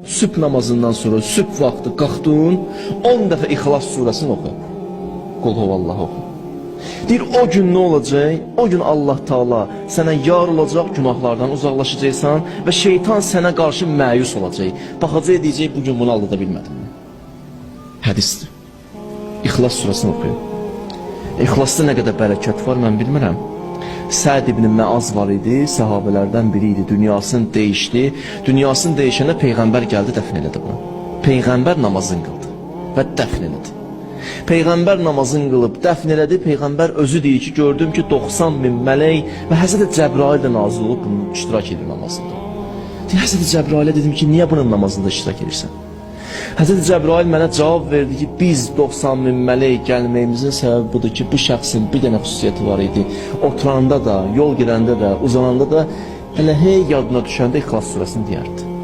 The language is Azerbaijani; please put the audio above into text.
Sübh namazından sonra sübh vaxtı qalxdın, 10 dəfə İxlas surəsini oxu. Qul huvallahu oxu. Deyir, o gün nə olacaq? O gün Allah Taala sənə yar olacaq, günahlardan uzaqlaşacaqsan və şeytan sənə qarşı məyus olacaq. Baxacaq, deyəcək, bu gün bunu aldada bilmədim. Hədisdir. İxlas surəsini oxuyun. İxlasda nə qədər bərəkət var, mən bilmirəm. Səd ibn Məaz var idi, səhabələrdən biri idi. Dünyasını dəyişdi. Dünyasını dəyişəndə peyğəmbər gəldi, dəfn elədi bunu. Peyğəmbər namazını qıldı və dəfn elədi. Peyğəmbər namazını qılıb dəfn elədi. Peyğəmbər özü deyir ki, gördüm ki, 90 min mələk və Həzrəti Cəbrail də nazil olub bunun iştirak edir namazında. Deyir, Həzrəti Cəbrailə dedim ki, niyə bunun namazında iştirak edirsən? Həzrəti Cəbrail mənə cavab verdi ki, biz 90 min mələk gəlməyimizin səbəbi budur ki, bu şəxsin bir dənə xüsusiyyəti var idi. Oturanda da, yol gedəndə də, uzananda da elə hey yadına düşəndə İxlas surəsini deyərdi.